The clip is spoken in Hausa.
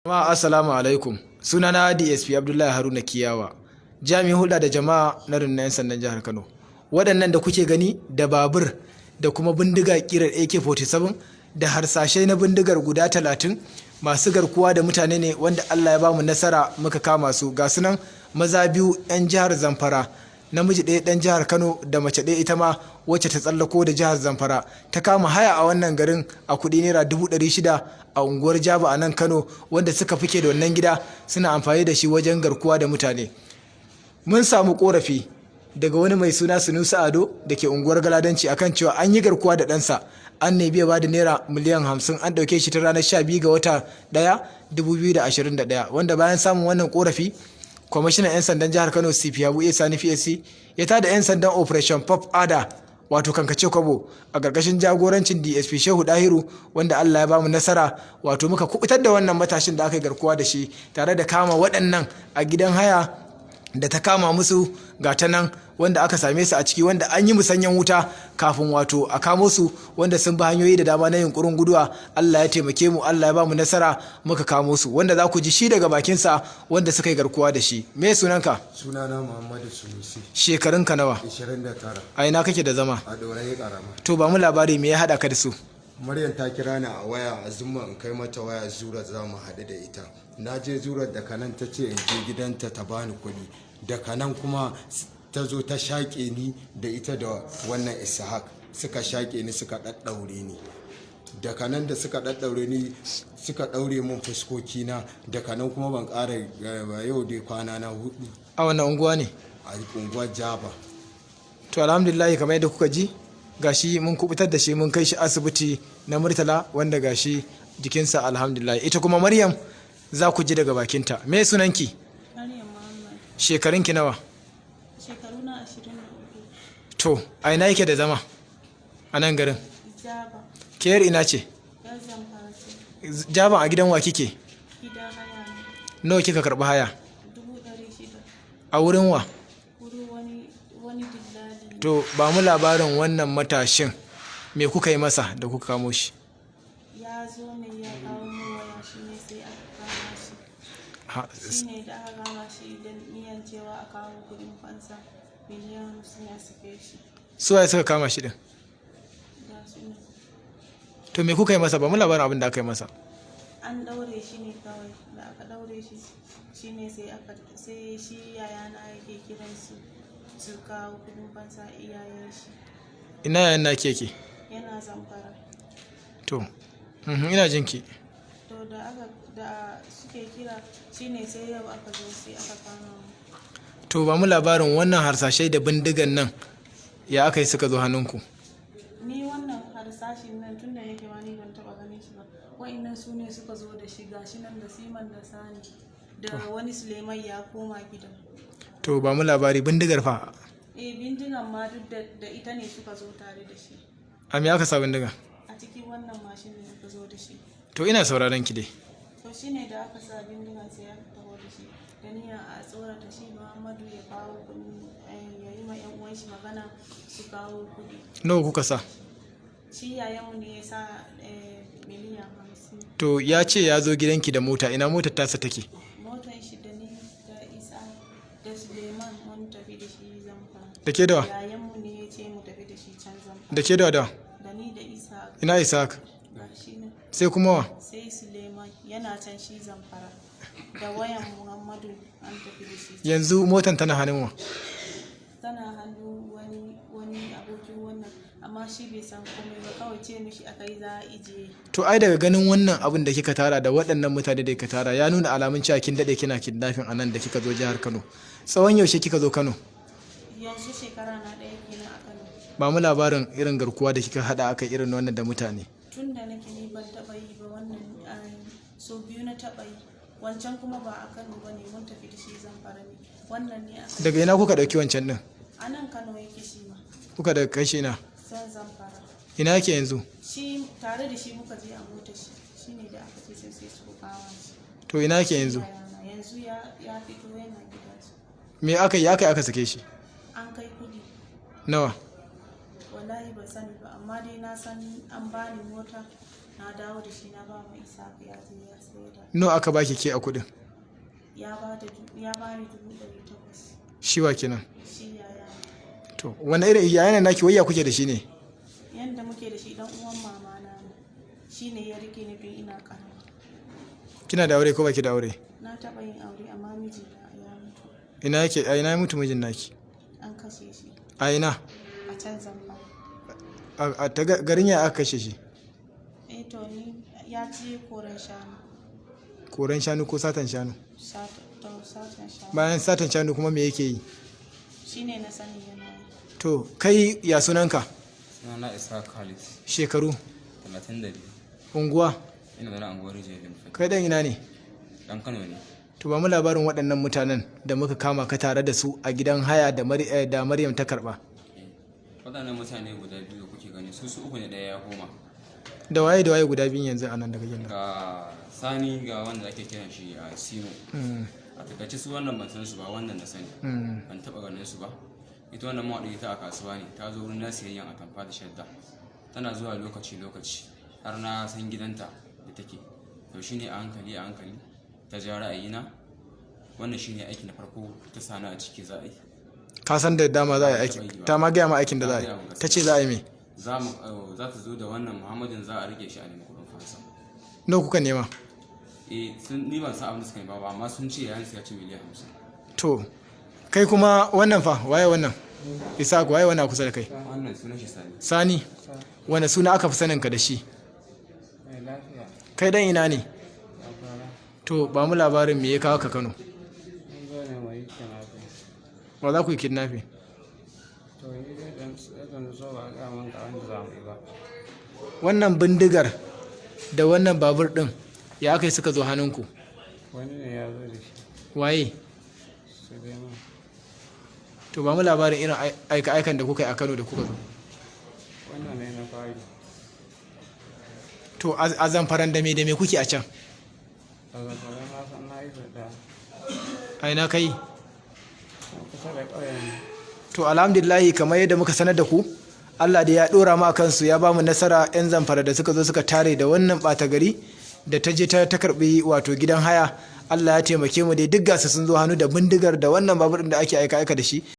Jama'a, assalamu alaikum. Sunana DSP Abdullahi Haruna Kiyawa, jami'in hulɗa da jama'a na rundunar 'yan sandan jihar Kano. Waɗannan da kuke gani da babur da kuma bindiga ƙirar AK-47 da harsashai na bindigar guda 30, masu garkuwa da mutane ne wanda Allah ya bamu nasara muka kama su. Ga sunan, maza biyu 'yan jihar Zamfara, namiji ɗaya ɗan jihar Kano da mace ɗaya ita ma wacce ta tsallako da jihar Zamfara, ta kama haya a wannan garin a kuɗi naira 600,000 a unguwar Jaba a nan Kano, wanda suka fike da wannan gida suna amfani da shi wajen garkuwa da mutane. Mun samu korafi daga wani mai suna Sunusi Ado da ke unguwar Galadanci akan cewa an yi garkuwa da ɗansa, an nemi ya bada naira miliyan 50, an ɗauke shi ta ranar 12 ga wata 1 2021, wanda bayan samun wannan korafi, kwamishinan 'yan sandan jihar Kano, CP Habu A Sani PSC, ya tada 'yan sandan Operation Puff Adder, wato kankace kwabo, a ƙarƙashin jagorancin DSP Shehu Dahiru, wanda Allah ya bamu nasara, wato muka kubutar da wannan matashin da aka yi garkuwa da shi tare da kama waɗannan a gidan haya da ta kama musu. Ga ta nan, wanda aka same su a ciki, wanda an yi musanyen wuta kafin wato a kamo su, wanda sun bi hanyoyi da dama na yunkurin guduwa. Allah ya taimake mu, Allah ya ba mu nasara, muka kamo su, wanda za ku ji shi daga bakinsa wanda suka yi garkuwa da shi. Me sunanka? Sunana Muhammadu Sunusi. Shekarunka nawa? 29. A ina kake da zama? A Dorayi Karama. To, ba mu labari, me ya haɗa ka da su? Maryam ta kira ni a waya a zumma in kai mata waya Zura, za mu haɗu da ita. Na je Zura, daga nan ta ce in je gidanta ta bani kuɗi. Daga nan kuma ta zo ta shaƙe ni da ita da wannan Ishaq, suka shaƙe ni, suka ɗaɗɗaure ni. Daga nan da suka ɗaɗɗaure ni, suka ɗaure mun fuskokina. Daga nan kuma ban ƙara ba. Yau dai kwana na 4. A wannan unguwa ne? A unguwar Jaba. To, alhamdulillah, kamar yadda kuka ji, gashi mun kubutar da shi, mun kai shi asibiti na Murtala, wanda gashi jikinsa alhamdulillah. Ita kuma Maryam, za ku ji daga bakinta. Me sunanki? Maryam Muhammad. Shekarunki nawa? Shekaru na 23. To, a ina yake da zama a nan garin? Jaba. Ke yar ina ce? Yar Zamfara ce. Jaban, a gidan wa kike? Gidan haya ne. Nawa kika karɓi haya? 600,000. A wurin wa? Wuri wani dillali ne. To, ba mu labarin wannan matashin, me kuka yi masa da kuka kamo shi? Ya zo ne ya kawo mu waya, shi ne sai aka kama shi. Shi ne da aka kama shi da niyan cewa a kawo kuɗin fansa miliyan 50 ya sake shi. Su waye suka kama shi din? Da su ne. To, me kuka yi masa? Ba mu labarin abin da aka yi masa. An ɗaure shi ne kawai. Da aka ɗaure shi, shi ne sai aka sai shi yayana yake kiran su su kawo kuɗin fansa, iyayen shi. Ina yayan naki yake? Yana Zamfara. To, ina jinki. To, da aka da suke kira, shine sai yau aka zo sai aka kama mu. To, ba mu labarin wannan harsashai da bindigan nan, ya aka yi suka zo hannunku? Ni wannan harsashin nan, tunda nake ma ni ban taba ganin shi ba. Wa'annan su ne suka zo da shi. Gashi nan da Siman da Sani da wani Suleiman ya koma gidan. To, ba mu labari, bindigar fa? Eh, bindigan ma duk da ita ne suka zo tare da shi. A me aka sa bindiga? A cikin wannan mashin ne suka zo da shi. To, ina sauraron ki dai. To, shine da aka sa bindigan sai aka taho da shi da niyyar a tsorata shi Muhammadu ya kawo kuɗi, ya yi ma yan uwan shi magana su kawo kuɗi. Nawa kuka sa? Shi yayanmu ne ya sa miliyan 50. To, ya ce ya zo gidanki da mota, ina motar tasa take? Motan shi, da ni da Isa da Suleiman mun tafi da shi Zamfara. Da ke da wa? Yayanmu ne ya ce mu tafi da shi can Zamfara. Da ke da wa da wa? Da ni da Isa. Ina Isa? Ga shi nan. Sai kuma wa? Sai Suleiman yana can shi Zamfara, da wayan Muhammadu an tafi da shi. Yanzu motan tana hannun wa? Tana hannu wani abokin wannan, amma shi bai san komai ba, kawai ce mishi akai za a ijiye. To, ai daga ganin wannan abin da kika tara da waɗannan mutane da kika tara, ya nuna alamun cewa kin daɗe kina kidnapping a nan da kika zo jihar Kano. Tsawon yaushe kika zo Kano? Yanzu shekara na 1 kenan a Kano. Ba mu labarin irin garkuwa da kika haɗa aka irin wannan da mutane. Tun da nake ni ban taɓa yi ba wannan, so biyu na taɓa yi. Wancan kuma ba a Kano ba ne, mun tafi da shi Zamfara ne. Wannan ne aka Daga ina kuka ɗauki wancan ɗin? A nan Kano yake shi ma. Kuka daga kai shi ina? San Zamfara. Ina yake yanzu? Shi tare da shi muka je a mota shi, shine da aka ce sai su kawo shi. To, ina yake yanzu? Yayana yanzu ya fito, yana gida su. Me aka yi aka sake shi? An kai kudi. Nawa? Wallahi ban sani ba, amma dai na san an bani mota. Na dawo da shi na ba mu Isa ya je ya saida. Nawa aka baki ke a kuɗin? Ya ba da ya ba ni 800,000. Shi wa kenan? Shi yaya. To wani irin yayan naki, wayya kuke da shi ne? Yanda muke da shi, dan uwan mama na ne. Shi ne ya rike ni tun ina karama. Kina da aure ko baki da aure? Na taɓa yin aure, amma mijina ya mutu. Ina yake? A ina ya mutu mijin naki? An kashe shi. A ina? A can Zamfara. A ta garin ya aka kashe shi? Eh, to ni ya je koren shanu. Koren shanu ko satan shanu? To, satan shanu. Bayan satan shanu kuma me yake yi? Shi ne na sani yana yi. To kai, ya sunanka? Sunana Isa Khalid. Shekaru? 32. Unguwa? Ina zaune a unguwar Rijiyar Limfai. Kai dan ina ne? Dan Kano ne. To ba mu labarin waɗannan mutanen da muka kama ka tare da su a gidan haya da da Maryam ta karba. Eh, waɗannan mutane guda biyu da kuke gani, su uku ne, ɗaya ya koma. Da waye da waye guda biyun yanzu a nan daga gidan? Ga Sani, ga wanda ake kiran shi a Sino. A takaice su wannan ban san su ba, wannan na sani. Ban taɓa ganin su ba. Ita wannan mawaɗi ita a kasuwa ne, ta zo wurin na siyayyan atamfa da shadda. Tana zuwa lokaci lokaci har na san gidanta da take. To shine a hankali a hankali ta ja ra'ayina. Wannan shine aiki na farko ta sani a ciki za a yi. Ka san da dama za a yi aiki, ta ma gaya ma aikin da za a yi? Ta ce za a yi me? Za mu za ta zo da wannan Muhammadin, za a rike shi a nemi kuɗin fansa. Nawa kuka nema? Eh, sun ni ban san abin da suka nema ba, amma sun ce yayin su ya ci miliyan 50. To kai kuma wannan fa, waye wannan? Isaac, waye wannan a kusa da kai? Wannan sunan shi Sani. Sani, wani suna aka fi sanin ka da shi? Mai lafiya. Kai dan ina ne? Zamfara. To ba mu labarin me ya kawo ka Kano. Mun zo ne mu yi kidnapping. Wa za ku yi kidnapping? To ni dai dan dan zo ba ga mun ga wanda za mu yi ba. Wannan bindigar da wannan babur din, ya aka yi suka zo hannunku? Wani ne ya zo da shi. Waye? Suleiman. To ba mu labarin irin aika-aikan da kuka yi a Kano da kuka zo. Wannan ne na fari. To a Zamfaran da me da me kuke a can? A Zamfara na san na yi sau ɗaya. A ina kai? Can kusa da ƙauyen. To alhamdulillahi, kamar yadda muka sanar da ku, Allah da ya dora mu a kansu, ya ba mu nasara. 'Yan Zamfara da suka zo suka tare da wannan ɓata gari da ta je ta karbi wato gidan haya, Allah ya taimake mu dai, duk gasu sun zo hannu da bindigar da wannan babur ɗin da ake aika aika da shi.